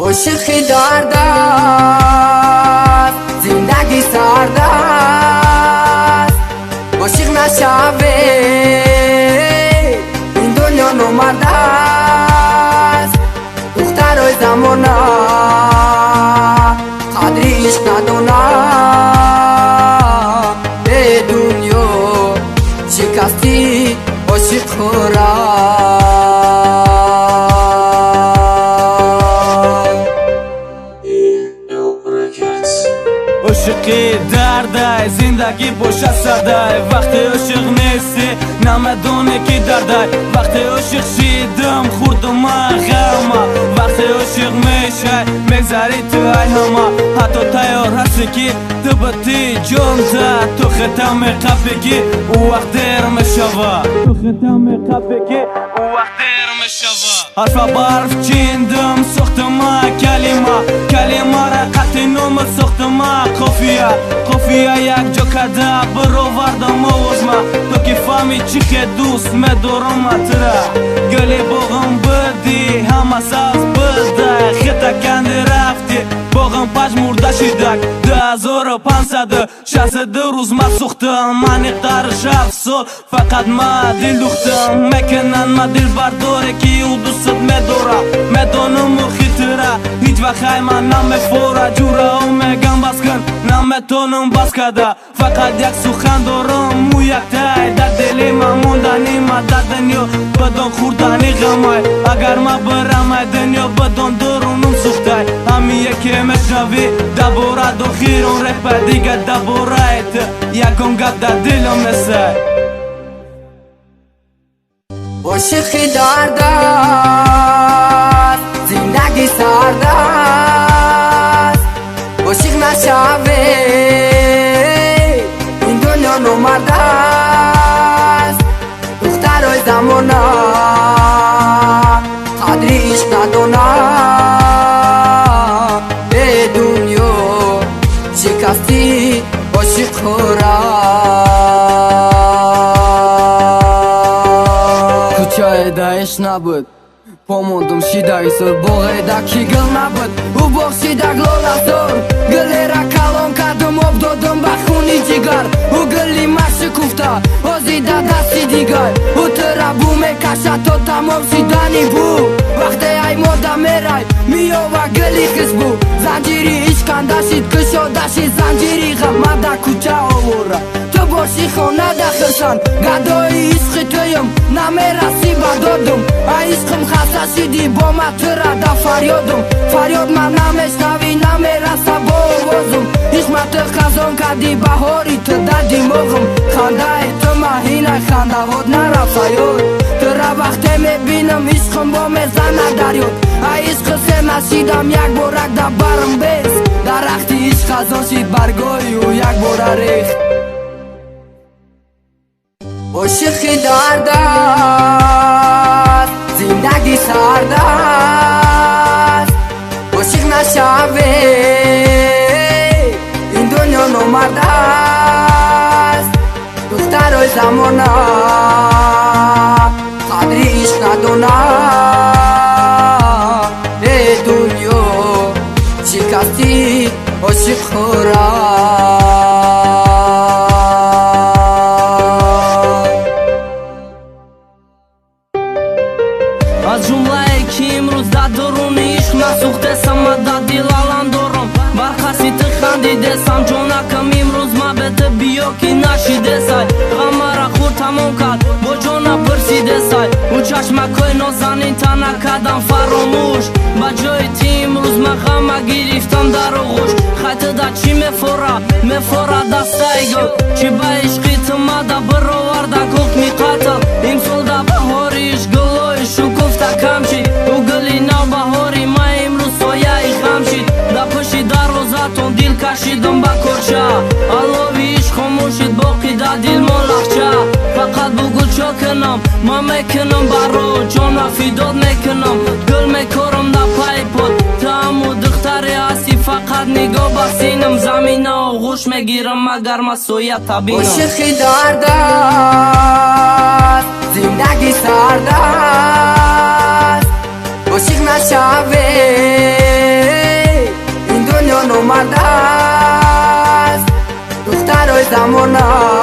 Ошиқи дард аст, зиндагӣ сард аст. Ошиқ нашаве, ин дунё номард аст. Духтарои замона қадри ишқ надона. Э дунё, шикастӣ ошиқҳора. Ошиқӣ дардай, зиндагӣ боша сардай. Вақте ошиқ нестӣ, намедонӣ, ки дардай. Вақте ошиқ шидам, хӯрдума ғама. Вақте ошиқ мешай, мегзарӣ ту ай ҳама. Ҳатто тайёр ҳастӣ, ки ту бити ҷонта. Ту хета меқапӣ, ки ӯ вақт дер мешава. Ту хета меқапӣ, ки ӯ вақт дер мешава. Ҳарфа барф чиндам, сохтама калима. Калимара қатъи номат сохтама қофия. Қофия якҷо када бировардам овозма, то ки фаҳми, чӣ хе дӯст медорам атра. Гули боғам бидӣ, ҳама сабз бидай. Хета канди рафтӣ, боғам пажмурда шидак. 2562 рӯз ма сӯхтам, аниқтар 6 сол. Фақат ма дил духтам. Мекунанд ма дилбардоре, ки ӯ дӯстат медора. Медонам, хитра ҳеҷ вақт хайма намефора. Ҷурао мегам, бас кун, наметонам бас када. Фақат як сухан дорам, ӯ яктай дар дили ман мондани ма дар дунё, бидон, хӯрдани ғамай. Агар ма бирамай дунё, бидон, дурунум сӯхтай. Ҳамин яке мешнавӣ дабора дохирон репа, дига дабораи ту ягон гап дар дилам несай. Ошиқи дард аст, зиндагӣ сард аст. Ошиқ нашаве, ин дунё номард аст. Духтарои замона қадри ишқ надона. Э дунё, шикастӣ ошиқҳора. Кӯчае да ишқ набуд, помондум шидаи сур. Боғеда ки гул набуд, ӯ боғ шидак лолазор. Гулера калон кардум, об додум ба хуни ҷигар. Ӯ гули ма шукуфта, озида дасти дигар. Ӯ тура бу мекашад то тамом шидани бу. Вақте ай мода мерай, меёва гули хисбу. Занҷири ишқ канда шид, кушода шид занҷири ғам. Ма да кӯча овора, ту боши хонада хирсан. Гадои ишқи туюм, намерасӣ ба додум. Ай ишқим хаста шидӣ, бо ма тура да фарёдум. Фарёд ма намешнавӣ, намераса бо овозум. Ишқ ту хазон кардӣ, баҳори ту дар димоғум. Хандаи ту маҳинай, хандаҳот нарафта ёд. Тура вақте мебинам, ишқим бо мезана дар ёд. Ай ишқи сер нашидам, як борак да барм бес. Дарахти ишқ хазон шид, баргои ӯ якбора рехт. Ошиқи дард аст, зиндагӣ сард аст. Ошиқ нашаве, ин дунё номард аст. Духтарои замона қадри ишқ надона. Э дунё, шикастӣ ошиқҳора. Аз ҷумлае, ки имрӯз дар дуруни ишқ насӯхтесам, ма дар дил алам дорам. Бар қасди ту хандидесам, ҷонакам, имрӯз ма бе ту биё, ки нашидесай. Ғамара хур тамом кард, бо ҷона пурсидесай. Ӯ чашмакҳои нозанин та накардам фаромӯш. Ба ҷои ти имрӯз ма ғама гирифтам дар оғӯш. Хай, ту да чӣ мефора, мефора дастаи гул? Чӣ ба ишқи ту мада бироварда ҳукми қатл? Имсол да баҳори ишқ гулҳои шукуфта кам шид. Ӯ гули навбаҳори ма имрӯз сояи хам шид. Дар пушти дарвозатон дил кашидам ба корча. Алови ишқ хомӯшид, боқӣ дар дилмон лахча. Фақат бугӯ, чо кунам, ман мекунам баро. Ҷона фидод мекунам, гул мекорам дар пайи под. Ту ҳаму духтаре ҳастӣ, фақат нигоҳ ба синам. Замина оғӯш мегирам, агар ма соя табинам. Ошиқи дард аст, зиндагӣ сард аст. Ошиқ Нашаве, ин дунё номард аст, духтарои замона.